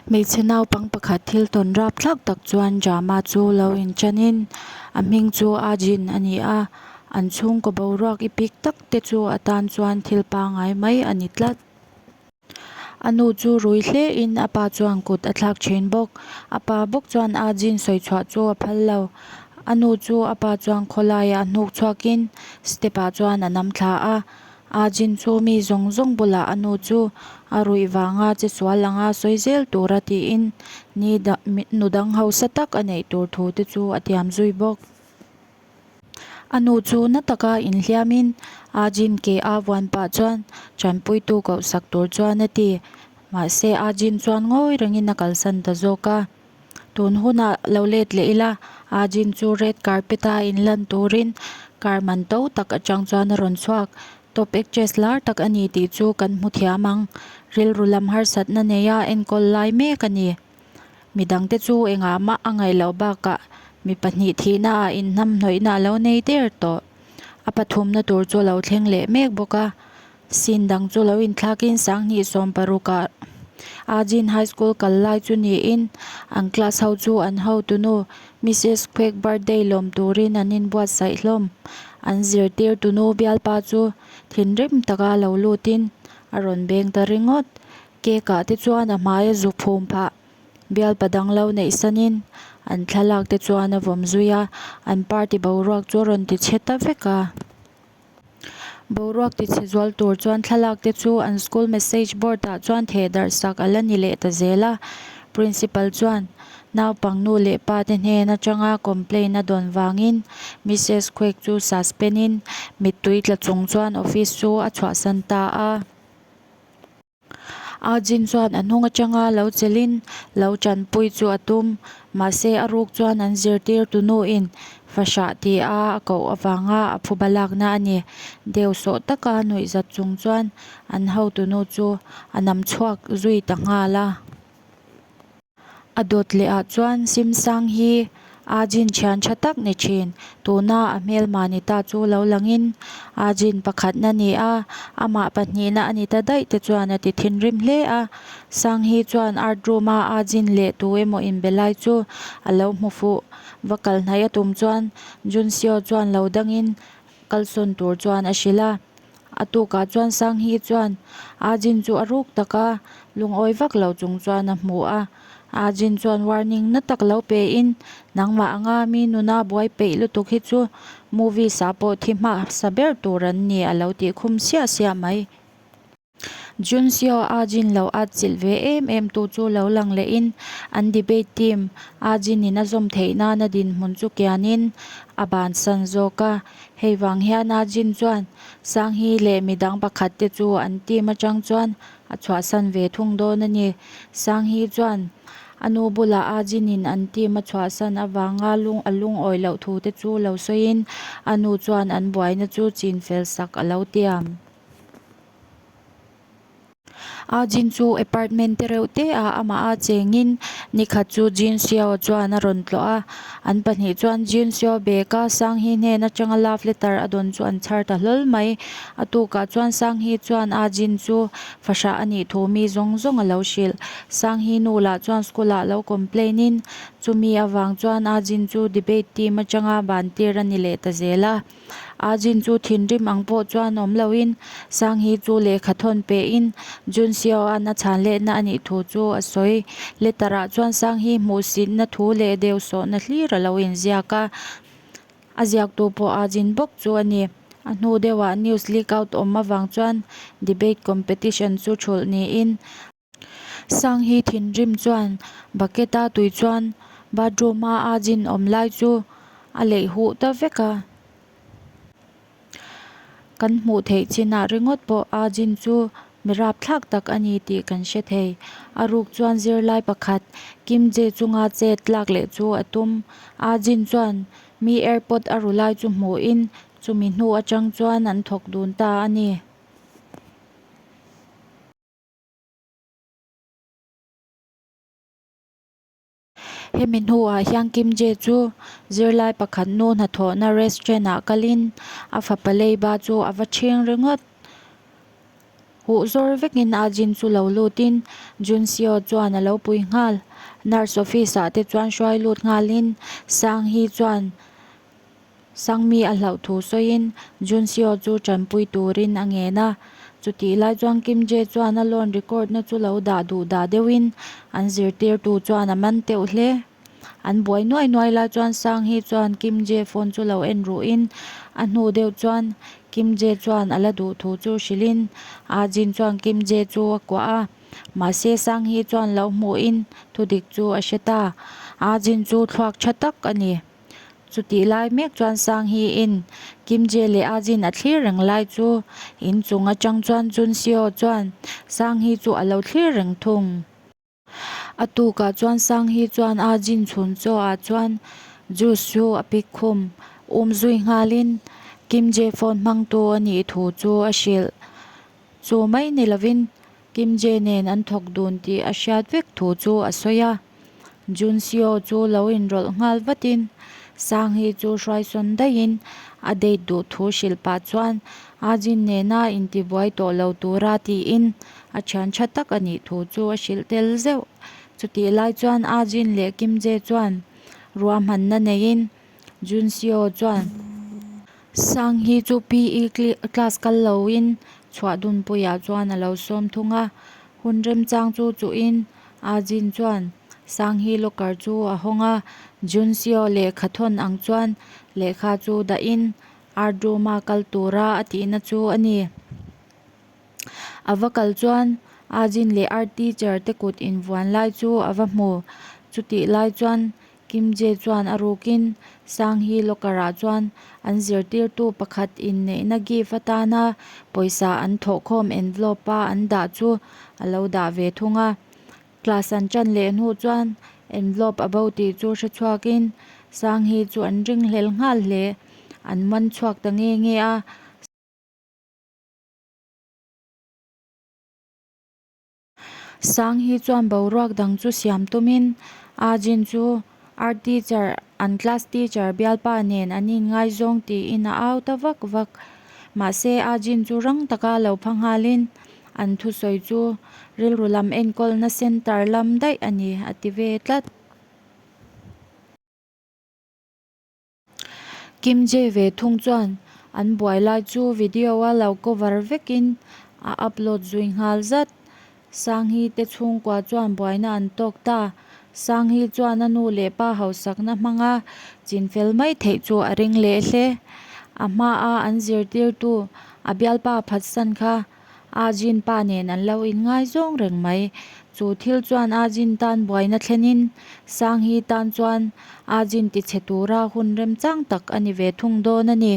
Hmeichhe naupang pakhat thil tawn rapthlak tak chuan drama chu lo inṭanin a hming chu A Jin a ni a, an chhungkaw boruak i pik tak te chu a tan chuan thil pangai mai a ni tlat. A nu chu rui hle in a pa chuan kut a thlak thin bawk. A pa bawk chuan A Jin sawi chhuah chu a phal lo. A nu chu a pa chuan khawlaiah hnuk chhuakin step ah chuan a nam thla a. A Jin chu mi zawng zawng bulah a nu chu a ruih vanga che sual anga sawi zel tura tiin ni nu dang hausa tak a neih tur thu te chu a tiam zui bawk. A nu chu na taka inhliamin A Jin ke a vuan pah chuan tanpuitu kohsak tur chuan a ti. Mahse A Jin chuan ngawi rengin a kalsan ta zawk a. Tun hunah lo let leh ila A Jin chu red carpet a inlan turin car man to tak atang chuan a rawn chhuak. Top actress lar tak a ni tih chu kan hmu thiam ang. Rilru lam harsatna neia enkawl lai mek a ni. Midangte chu engah mah a ngaih loh bakah mi pahnih thihna ah inhnamhnawihna a lo nei der tawh. A pathumna tur chu a lo thleng leh mek bawk a. Scene dang chu lo inthlakin sanghnih sawm parukah Ajin High School kal lai chu niin an class ho chu an hotunu Mrs Quek birthday lawm turin an inbuatsaih hlawm. An zirtirtunu bialpa chu thinrim taka lo lutin a rawn beng ta ringawt. Cake ah te chuan a hmai a zu phum phah. Bialpa dang lo neih sanin an thlalak te chuan a vawm zui a, an party boruak chu a rawn ti chhe ta vek a. Boruak ti chhe zual tur chuan thlalak te chu an school message board ah chuan theh darh sak a la ni leh ta zel a. Principal chuan naupang nu leh pa te hnen atanga complaint a dawn vangin Mrs Quek chu suspend in mittui tla chung chuan office chu a chhuahsan ta a. A Jin chuan a hnung atanga lo chelhin lo tanpui chu a tum. Mahse a ruk chuan an zirtirtu nuin fahrah ti a a koh avanga a phuba lakna a ni. Deu sawh taka nuihzat chung chuan an hotu nu chu a nam chhuak zui ta nghal a. A dawt leh ah chuan Simsang hi Aa Jin thian tha tak ni thin. Tuna a hmelma ni ta chu lo langin Aa Jin pakhatna ni a, amah pahnihna a ni ta daih te chuan a ti thinrim hle a. Sang hi chuan art room a Aa Jin leh tu emaw inbe lai chu a lo hmu fuh. Va kal hnaih a tum chuan Jun Seo chuan lo dangin kalsawn tur chuan a hrilh a. A tukah chuan Sanghi chuan Aa Jin chu a ruk tak a, lungawi vak lo chung chuan a hmu a. Aa Jin chuan warning na tak lo pe in, Nangmah anga mi nuna buai peih lutuk hi chu movies ah pawh thi hmasa ber tur an ni a lo tih khum siah siah mai. Junseo Aa Jin lo at chilh ve em em tu chu lo lang leh in an debate team Aa Jin in a zawm theih nana dinhmun chu kian in a bansan zawk a. Hei vang hian Aa Jin chuan Sanghi leh midang pakhat te chu an team atang chuan a chhuahsan ve thung dawn a ni. Sanghi chuan a nu bulah Aa Jin in an team a chhuahsan avanga lung a lungawi loh thu te chu lo sawiin a nu chuan an buaina chu chin fel sak a lo tiam. A Jin chu apartment te reuh te ah amah a chengin nikhat chu Jin Xiao chuan a rawn tlawh a, an pahnih chuan Jin Xiao bag a Sanghi hnen atanga love letter a dawn chu an chhar ta hlawl mai. A tukah chuan Sanghi chuan A Jin chu fahrah a nih thu mi zawng zawng a lo hrilh. Sanghi nu lah chuan school ah lo complain in chumi avang chuan A Jin chu debate team atanga ban tir a ni leh ta zel a. A Jin chu thinrim ang pawh chuan awm loin Sanghi chu lehkha thawn pehin Jun Seo-a'n a chhan lehna a nih thu chu a sawi. Letter-ah chuan Sanghi hmuhsitna thu leh deu sawhna hlir a lo inziak a, a ziaktu pawh A Jin bawk chu a ni. A hnu deuhah news leak out awm avang chuan debate competition chu thulh niin, Sanghi thinrim chuan bucket a tui chuan bathroom a a jin awm lai chu a leih huh ta vek a. Kan hmuh theih chinah ringawt pawh a jin chu mi rapthlak tak a ni tih kan hre thei. A ruk chuan zirlai pakhat Kim Jae chunga chet lak leh chu a tum. A jin chuan mi airport a ru lai chu hmuhin chumi hnu atang chuan an thawk dun ta a ni. Hemi hnuah hian Kim Jae chu zirlai pakhat nu hnathawhna restaurant ah kalin a fapa leiba chu a va ṭhing ringawt. Huh zawr vekin Ajin chu lo lutin Junseo chuan a lo pui nghal. Nurse office ah te chuan hruai lut nghalin Sanghi chuan Sangmi a hlauh thu sawiin Junseo chu tanpui turin a ngen a. Chutih lai chuan Kim Jae chuan a loan record na chu lo dah duh dah deuhin an zirtirtu chuan a man teuh hle. An buai nuai nuai lai chuan Sanghi chuan Kim Jae phone chu lo en ruhin a hnu deuh chuan Kim Jae chuan a la duh thu chu hrilhin Ah Jin chuan Kim Jae chu a kuah a. Mahse Sanghi chuan lo hmuhin thudik chu a hre ta. Ah Jin chu thluak tha tak a ni. Chutih lai mek chuan Sanghi in Kim Jae leh Ah Jin a thlir reng lai chu inchung atang chuan Jun Seo chuan Sanghi chu a lo thlir reng thung. A tukah chuan Sanghi chuan a jin chhun chaw ah chuan juice chu a pik khum um zui nghalin Kim Jae phone hmangtu a nih thu chu a hrilh. Chu mai ni lovin Kim Jae nen an thawk dun tih a hriat vek thu chu a sawi a. Jun Seo chu lo inrawlh nghal vatin Sanghi chu hruaisawn daihin a date duh thu hrilh pah chuan a jin nena intibuai tawh lo tura tiin A thian tha tak a nih thu chu a hrilh tel zeuh. Chutih lai chuan A Jin leh Kim Jae chuan ruahmanna neiin Jun Seo chuan Sang Hee chu PE class kal loin chhuah dunpuiah chuan a lo sawm thung a. Hun remchang chu chuhin A Jin chuan Sang Hee locker chu a hawng a, Jun Seo lehkha thawn ang chuan lehkha chu dahin art room-a kal tura a tihna chu a ni. A va kal chuan Ajin leh art teacher te kut invuan lai chu a va hmu. Chutih lai chuan Kim Jae chuan a rukin Sanghi locker ah chuan an zirtirtu pakhat inneihna gift atana pawisa an thawhkhawm envelope a an dah chu a lo dah ve thung a. Class an ṭan leh hnu chuan envelope a bo tih chu hre chhuakin Sanghi chu an ringhlel nghal hle. An man chhuak ta nge nge a. Sanghi chuan boruak dang chu siam tumin A Jin chu art teacher an class teacher bialpa nen an inngaizawng tiin a au ta vak vak. Mahse A Jin chu rang taka lo pha nghalin an thusawi chu rilru lam enkawlna center lam daih a ni a ti ve tlat. Kim Jae ve thung chuan an buai lai chu video a lo cover vekin a upload zui nghal zat. Sanghi te chhungkua chuan buaina an tawk ta. Sanghi chuan a nu leh pa hausakna hmanga chinfel mai theih chu a ring leh hle. A hmaa an zirtirtu a bialpa phatsan kha A Jin pa nen an lo inngaizawng reng mai. Chu thil chuan A Jin tan buaina thlenin Sanghi tan chuan A Jin tichhe tura hun remchang tak a ni ve thung dawn a ni.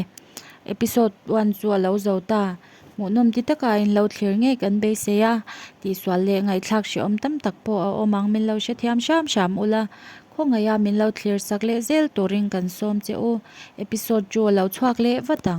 Episode one chu a lo zo ta. Hmuhnawm ti taka in lo thlir ngei kan beisei a, tihsual leh ngaihthlak hrehawm tam tak pawh a awm ang min lo hrethiam hram hram ula, khawngaiha min lo thlir sak leh zel turin kan sawm che u. Episode two a lo chhuak leh vat ang.